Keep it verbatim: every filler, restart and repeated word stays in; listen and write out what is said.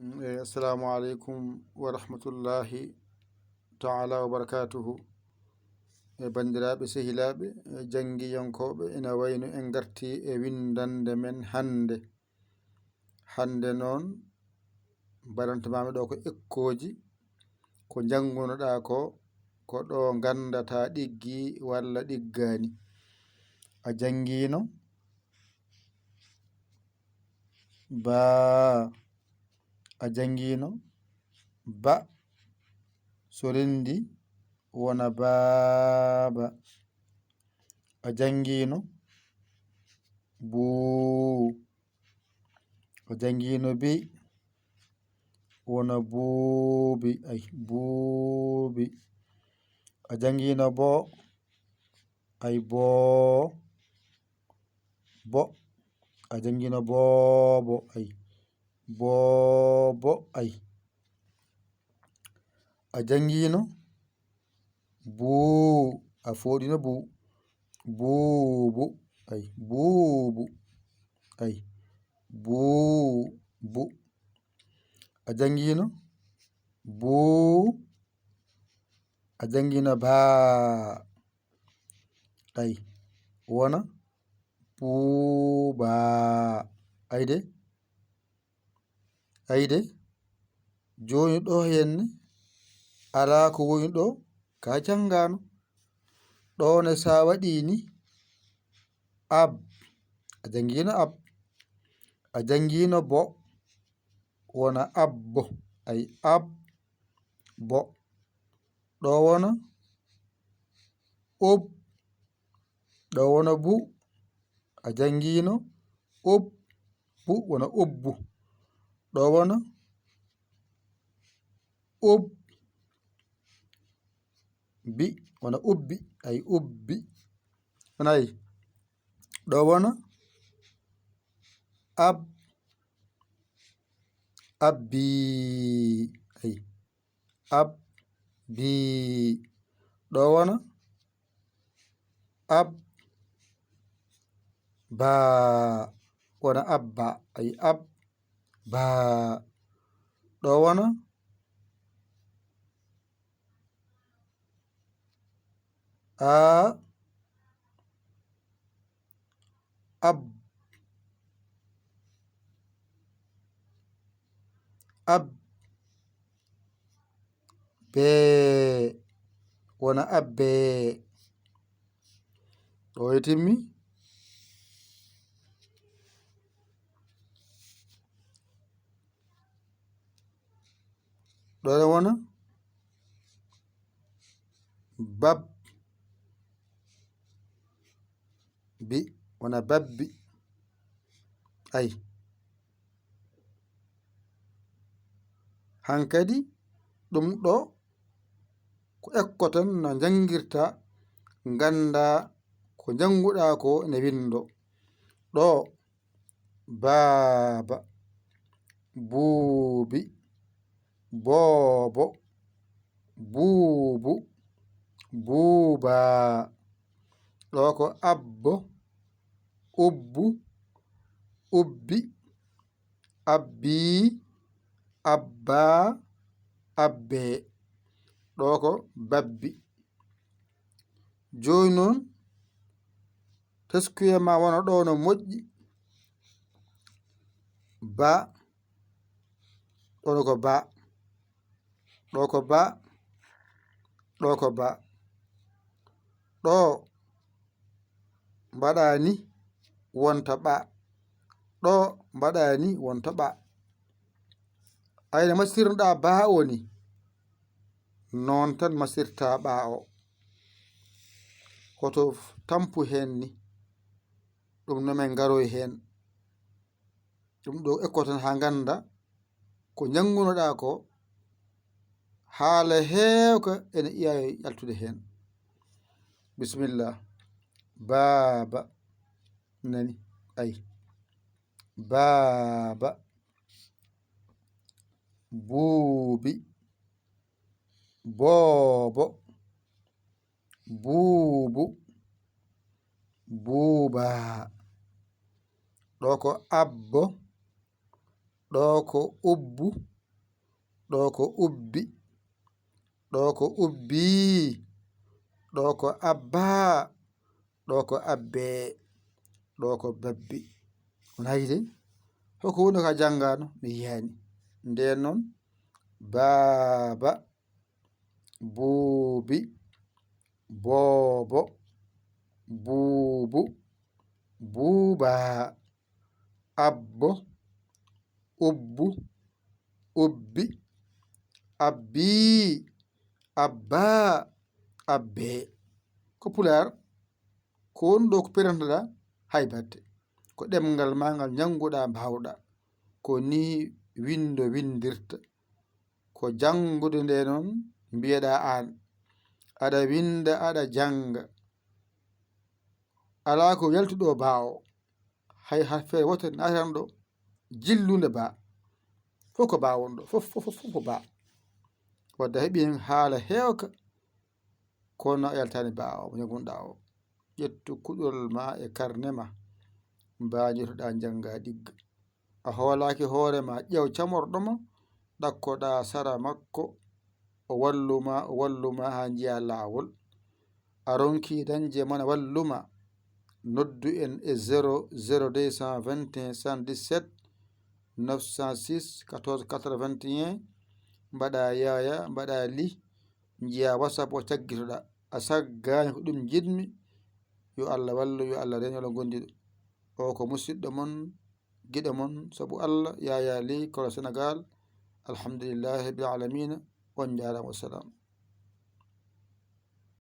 Eh, assalamu aleykum wa rahmatullahi taala wa barakatuhu. E banndiraaɓe, sehilaaɓe, e janngiyankooɓe, ina wayno en ngartii e winndannde men hannde. Hannde noon, mbaɗantamaami ɗo ko ekkooji, ko njanngunoɗaa ko, ko ɗo nganndataa ɗiggi walla ɗiggaani. A janngiino baa, a janngiino ba, so renndi wona baaba. A janngiino buu, a janngiino bi, wona buubi, ay, buubi. A janngiino bo, ay, boo, bo. A janngiino boobo, ay, boobo, ay. A janngiino buu, a fooɗino buu, buubu, ay, buubu, ay, buubu. A janngiino buu, a janngiino baa, ay, wona buubaa, ay de. Ayde, jooni ɗo henne, alaa ko woni ɗo, ka janngaano. Ɗo ne, sa waɗi ni, ab, a janngiino ab, a janngiino bo, wona abbo, ay, ab, bo. Ɗo wona ob, ɗo wona bu, a janngiino ob, bu wona obbu. Ɗo wona ob, bi wona ubbi, ay, ubbi. Nayi. Ɗo wona ab, abbi, ay. Ab, bi. Ɗo wona ab, ba. Wona abba, ay, ab, ba. Ɗo wona a, ab, ab, bee, wona abbe. Ɗo e timmi. Ɗo e wona bab, bi wona babbi. Ay. Hankadi ɗum ɗo ko ekkoton no njanngirta, ngannda ko njannguɗaa ko ne winndo. Ɗo, baaba, buubi, boobo, buubu, buubaa. Ɗo ko abbo, ubbu, ubbi, abbii, abbaa, abbee. Ɗo ko babbi. Jooni noon, teskuye ma wona ɗo no moƴƴi. Ba, ɗo no ko ba. Ɗo ko ba. Ɗo ko ba. Ɗo mbaɗa ni wonta ɓa. Ɗo mbaɗa ni wonta ɓa. Ayno masirnoɗaa ba o ni, noon tan masirta ɓa o. Hoto tampu heen ni. Ɗum no men ngaroy heen. Ɗum ɗo ekkoton haa ngannda ko njanngunoɗaa ko, haala heewka ene iyaye yaltude heen. Bisimilla. Baaba. Nani? Ay. Baaba. Buubi. Boobo. Buubu. Buubaa. Ɗo ko abbo. Ɗo ko ubbu. ɗo ko ubbi, ɗo ko ubbi, ɗo ko abba, ɗo ko abbe, ɗo ko babbi. On hayi de? Hoko woni ka janngaano mi yiyaani. Nden noon, baaba, buubi, boobo, buubu, buuba, abbo, ubbu, ubbi, abbi, abba, abbe. Ko pulaar, ko woni ɗo ko perantoɗa hay batte. Ko ɗemngal ma ngal njannguɗa, mbaawɗa. Ko ni winndo winndirta. Ko janngude nde noon mbiyeɗa aan. Aɗa winnda, aɗa jannga. Alaa ko yaltuɗo baawo. Hay harfeere wootere naatiran ɗo jillunde ba. Fof ko ba won ɗo. Fof, fof, fof, fof ko ba. Wadde a heɓi heen haala heewka, kono a yaltaani ba o, mo janngunɗa o. Ƴettu kuɗol ma e karne ma, mbaajortoɗa njannga ɗigga. A hoolaaki hoore ma, ƴeew camorɗo ma, ɗakkoɗa sara makko, o wallu ma, o wallu ma haa njiya laawol. A ronki dañde mana wallu ma, noddu en e zéro zéro deux cent vingt et un soixante-dix-sept neuf cent six quatorze quatre-vingt-un, mbaɗa yaaya, mbaɗa li, njiya WhatsApp o caggitoɗa. A saggaani ko ɗum njiɗmi, yo Allah wallu, yo Allah reen, yo Allah gondiɗo. O ko musidɗo mon, giɗo mon, sabu Allah, Yaya Ley, Kolo Senegal. Alhamdulillahi rabbil alamina. On njaaraama, wassalam.